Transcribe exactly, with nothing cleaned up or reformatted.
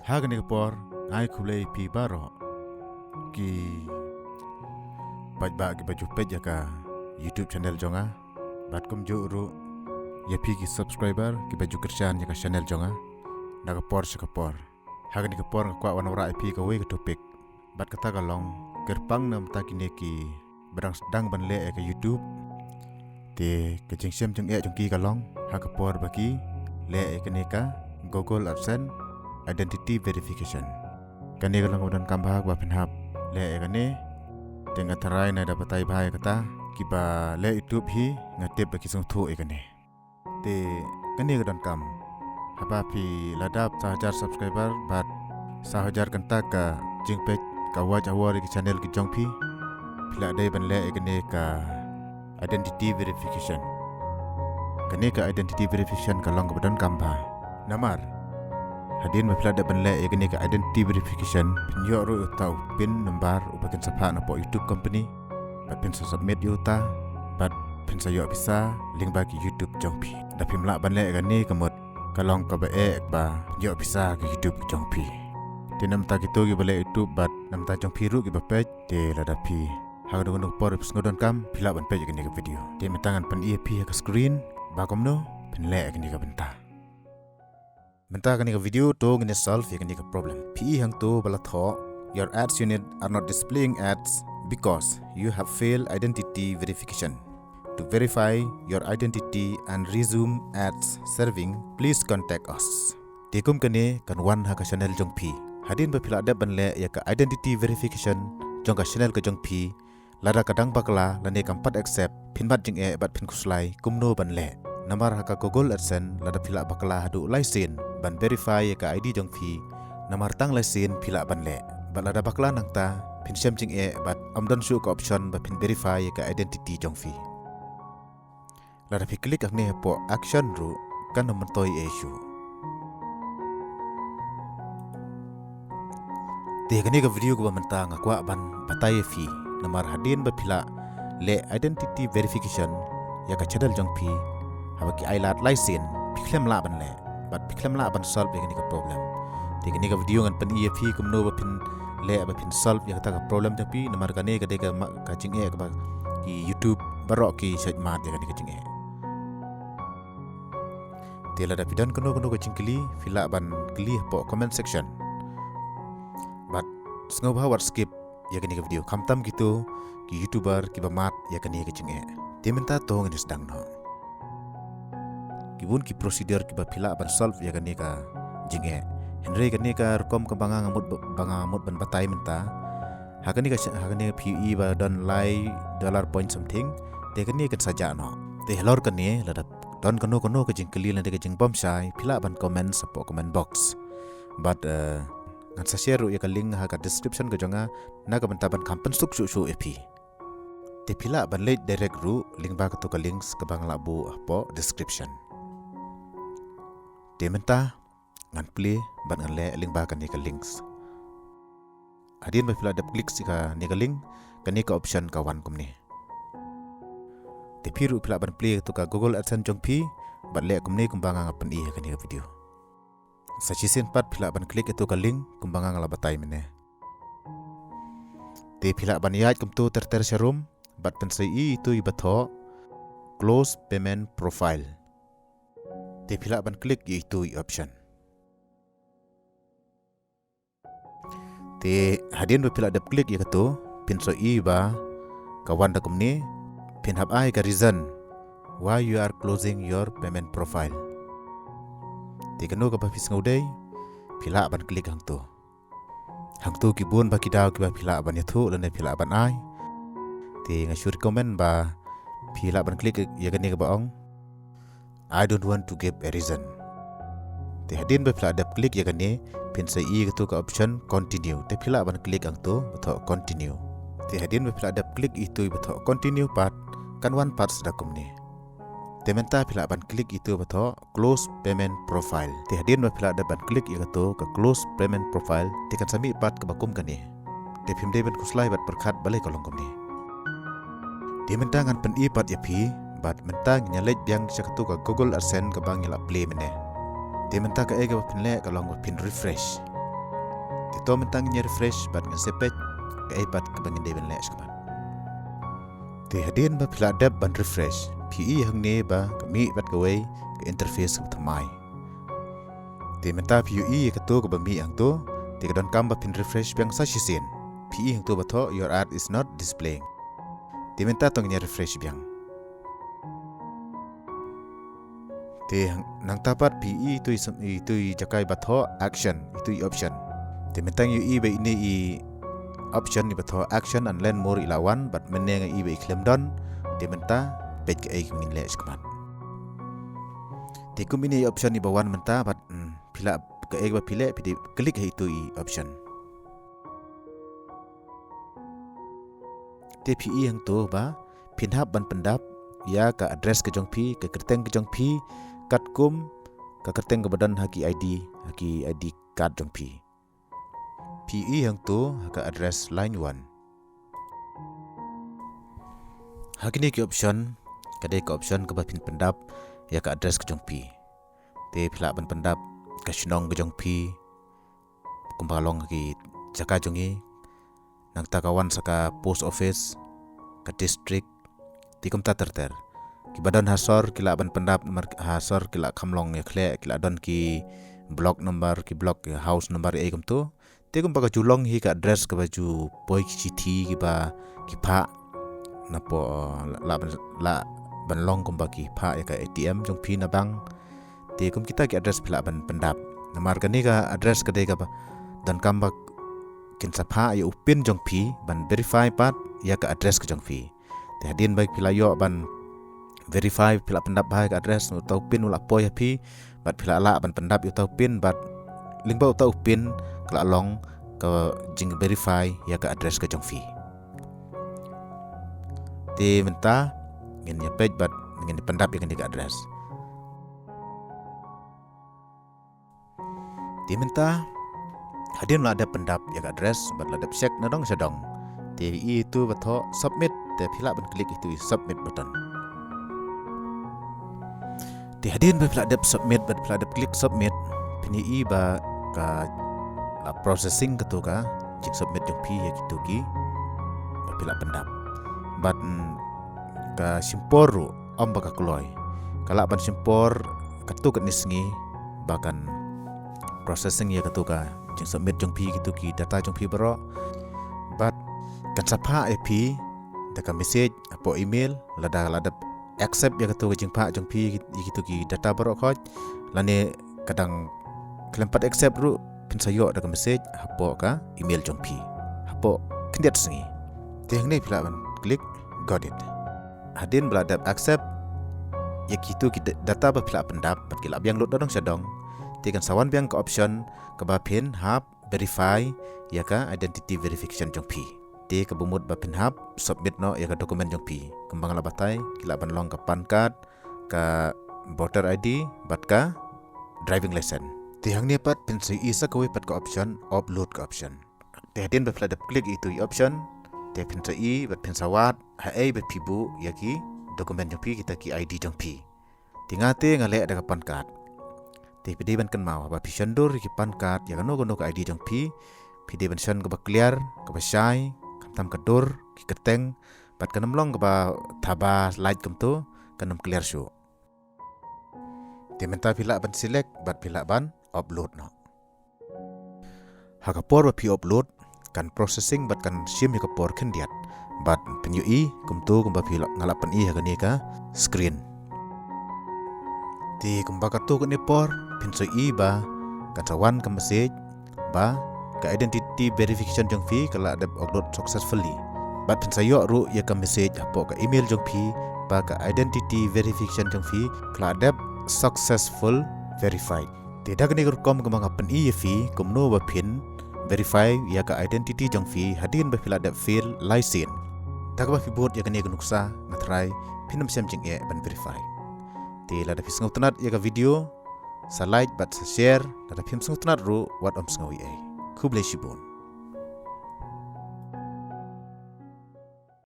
Ha kane ka por, nga ai khublei ïa phi baroh ki paidbah kiba ju peit ïa ka YouTube channel jong nga. Bad kumjuh ruh ïa phi ki subscriber kiba ju kyrshan ïa ka channel jong nga na ka por sha ka por. Ha kane ka por nga kwah ban wanrah ïa phi kawei ka topic. Bad kata ka long, kyrpang na bynta kine kiba dang sdang ban leh ïa ka YouTube. Te ka jingshem jingeh jong ki ka long, ha ka por ba ki leh ïa kane ka Google AdSense Identity Verification. Kane ka long kaba donkam bha ba phin hap leh ïa kane. Te nga tharai nga da batai bha ïa kata, kiba leh YouTube hi nga tip ba ki sngewthuh ïa kane. Te kane ka donkam, haba phi la dap saw hajar subscriber bad saw hajar kynta ka jingpeit, ka watch hour ïa ki channel ki jong phi, phi la dei ban leh ïa kane ka identity verification. Kane ka identity verification ka long kaba donkam bha. Namar hadien ba phi la dep ban leh ïa kane ka identity verification, phin ïoh ruh ïa uta u pin number uba kin sa phah na poh YouTube company. Bad phin sa submit ïa uta, bad phin sa ïoh pisa lyngba ki YouTube jong phi. Da phim lah ban leh ïa kane ka mut, ka long kaba eh ba ïoh pisa ka YouTube jong phi. Te namar kito kiba leh YouTube bad namar jong phi ruh kiba peit, te lada phi ha kano kano ka por phi sngew donkam, phi lah ban peit ïa kane ka video. Te mynta ngan pyni ïa phi ha ka screen ba kumno phin leh ïa kane ka bynta. Mynta kane ka video to ngin solve ïa kane ka problem. Phi i hangto ba la thoh, "Your ads unit are not displaying ads because you have failed identity verification. To verify your identity and resume ads serving, please contact us." Te kum kane kan wan ha ka channel jong phi. Hadien ba phi la dep ban leh ïa ka identity verification jong ka channel ka jong phi, lada ka dang bakla lane kam pat accept, phin mad jingeh bad phin khuslai kumno ban leh. Namar ha ka Google AdSense lada phi la bakla haduh lai sien ban verify ïa ka I D jong phi, namar tang lai sien phi lah ban leh. Bad lada bakla nangta, phin shem jingeh bad ym don shuh ka option ba phin verify ïa ka identity jong phi. Lada phi click hangne hapoh action ruh kan ym myntoi ei shuh. Te kane ka video kaba mynta nga kwah ban batai ïa phi, namar hadien ba phi la leh identity verification ïa ka channel jong phi, haba ki ai lad lai sien, phi khlem lah ban leh bad phi khlem lah ban solve ïa kane ka problem. Te kane ka video ngan pyni ïa phi kumno ba phin leh ba phin solve ïa kata ka problem jong phi, namar kane ka dei ka ma-, ka jingeh kaba ki YouTube baroh ki shait mad ïa kane ka jingeh. Te lada phi don kano kano ka jingkylli, phi lah ban kylli hapoh comment section. Bad sngewbha wat skip ïa kane ka video, khamtam kito ki YouTuber kiba mad ïa kane ka jingeh. Te mynta to ngin sdang noh ki bun ki procedure kiba phi lah ban solve ïa kane ka jingeh. Hynrei kane ka rukom kaba nga mut ba, ba nga mut ban batai mynta, ha kane ka, ha kane phi i ba don lai dollar point something, te kane kan sa jah noh. Te halor kane lada don kano kano ka jingkylli lane ka jingbymshai, phi lah ban comment hapoh comment box. Bad, eh, ngan sa share ruh ïa ka link ha ka description ka jong nga, na ka bynta ban kham pynsuk shuh shuh ïa phi. Te phi lah ban leit direct ruh lyngba kato ka links kaba nga la buh hapoh description. Te mynta ngan plie bad ngan leh lyngba kane ka links. Hadien ba phi la dep click ïa kane ka link, kane ka option ka wan kumne. Te phi ruh phi lah ban plie ïa kato ka Google AdSense jong phi bad leh kumne kumba nga nga pyni ha kane ka video. Sa shisien pat phi lah ban click ïa kato ka link kumba nga nga la batai mynne. Te phi lah ban ïaid kumto ter ter sharum bad pynsei ïa itu iba thoh close payment profile. Te phi lah ban click ïa itu i option. Te hadien ba phi la dep click ïa kato, phin sa i ba ka wan da kumne, phin hap ai ka reason why you are closing your payment profile. Te kano kaba phi sngewdei, phi lah ban click hangto. Hangto ki bun ba ki daw kiba phi lah ban ïathuh lane phi lah ban ai. Te nga shu recommend ba phi lah ban click ïa kane kaba ong, "I don't want to give a reason." Te hadien ba phi la dep click ïa kane, phin sa i kato ka option continue. Te phi lah ban click hangto ba thoh continue. Te hadien ba phi la dep click ïa itu iba thoh continue pat, kan wan pat sa da kumne. Te mynta phi lah ban click ïa itu ba thoh close payment profile. Te hadien ba phi la dep ban click ïa kato ka close payment profile, te kan sa mih pat kaba kum kane. Te phim dei ban khuslai bad pyrkhat balei ka long kumne. Te mynta ngan pyni pat ïa phi, bad mynta ngin ïa leit biang sha kato ka Google AdSense kaba ngi la plie mynne. Te mynta kaei kaba phin leh ka long ba phin refresh. Te to mynta ngin ïa refresh bad ngin sa peit kaei pat kaba ngin dei ban leh shakhmat. Te hadien ba phi la dep ban refresh, phi ïohi hangne ba ka mih bad kawei ka interface kaba thymmai. Te mynta phi ïohi ïa kato kaba mih hangto, te ka donkam ba phin refresh biang sa shisien. Phi ïohi hangto ba thoh, "Your ad is not displaying." Te mynta to ngin ïa refresh biang. Te hang-, nangta pat phi ïohi ito i sam-, ito i jaka iba thoh action, ito i option. Te mynta ngi ïohi ba ine i option iba thoh action and learn more i la wan, bad mynne ngi ïohi ba i khlem don. Te mynta peit kaei kaba ngin leh shakhmat. Te kum ine i option iba wan mynta bad, hmm, phi lah kaei ba phi leh, phi dei click ha ito i option. Te phi ïohi hangto ba phin hap ban pyndap ïa ka address ka jong phi, ka kyrteng ka jong phi, katkum ka kyrteng kaba don ha ki I D, ha ki I D card jong phi. Phi ïohi hangto ha ka address line one. Ha kine ki option, ka dei ka option kaba phin pyndap ïa ka address ka jong phi. Te phi lah ban pyndap ka shnong ka jong phi, kumba long ki jaka jong ngi, nangta ka wan sa ka post office, ka district, te kumta ter ter. Kiba don ha sor ki lah ban pyndap namar ha sor ki lah kham long ïa khleh, ki lah don ki block number, ki block, ïa house number, ïa ei kumto. Te kumba ka ju long hi ka address kaba ju poi ki shithi kiba ki phah, napoh lah, lah ban, lah ban long kumba ki phah ïa ka A T M jong phi na bank. Te kum kita ki address phi lah ban pyndap. Namar kane ka address ka dei kaba donkam ba kin sa phah ïa u pin jong phi ban verify pat ïa ka address ka jong phi. Te hadien ba phi la ïoh ban verify, phi la pyndap bha ïa ka address, uta u pin u la poi ha phi, bad phi la lah ban pyndap ïa uta u pin, bad lyngba uta u pin ka la long ka jingverify ïa ka address ka jong phi. Te mynta ngin ïa peit bad ngin ïa pyndap ïa kane ka address. Te mynta hadien la dep pyndap ïa ka address bad la dep check na dong sha dong, te ïohi ito ba thoh submit, te phi lah ban click ito i submit button. Te hadien ba phi la dep submit bad phi la dep click submit, phin ïohi ba ka la processing kato ka jingsubmit jong phi ïa kito kiba phi la pyndap. Bad, mm, ka shim por ruh, ym ba ka kloi. Ka lah ban shim por katto katne sngi ba kan processing ïa kato ka jingsubmit jong phi, kito ki data jong phi baroh. Bad kan sa phah ïa phi da ka message hapoh email, lada la dep accept ïa kato ka jingphah jong phi ïa kito ki data baroh khoit, lane ka dang khlem pat accept ruh, phin sa ïoh da ka message hapoh ka email jong phi hapoh khyndiat sngi. Te hangne phi lah ban click got it. Hadien ba la dep accept ïa kito ki da-, data ba phi la pyndap bad ki la biang lut na dong sha dong, te kan sa wan biang ka option kaba phin hap verify ïa ka identity verification jong phi. Te kaba mut ba phin hap submit noh ïa ka document jong phi. Kumba nga la batai, ki lah ban long ka PAN card, ka voter I D, bad ka driving license. Te hangne pat phin sa ïohi sa kawei pat ka option, upload ka option. Te hadien ba phi la dep click ïa ito i option, te phin sa ïohi bad phin sa wad haei ba phi buh ïa ki document jong phi, kita ki I D jong phi. Te nga te nga leh da ka PAN card. Te phi dei ban kynmaw haba phi shon dur ïa ki PAN card ïa kano kano ka I D jong phi, phi dei ban shon kaba clear, kaba shai, khamtam ka dur, ki kyrteng, bad kan ym long kaba thaba lait kumto, kan ym clear shuh. Te mynta phi lah ban select bad phi lah ban upload noh. Ha ka por ba phi upload, kan processing bad kan shim ïa ka por khyndiat. Bad phin ïohi kumto kumba phi la, nga la pyni ha kane ka screen. Te kumba katto katne por, phin sa ïohi ba kan sa wan ka message ba ka identity verification jong phi ka la dep upload successfully. Bad phin sa ïoh ruh ïa ka message hapoh ka email jong phi ba ka identity verification jong phi ka la dep successful verified. Te da kane ka rukom kaba nga pyni ïa phi kumno ba phin verify ïa ka identity jong phi hadien ba phi la dep fail lai sien. Da kaba phi bud ïa kane ka nuksa, nga tharai phin ym shym jingeh ban verify. Te lada phi sngewtynnat ïa ka video, sa like bad sa share, lada phim sngewtynnat ruh wat ym sngew ei ei. Khublei shibun.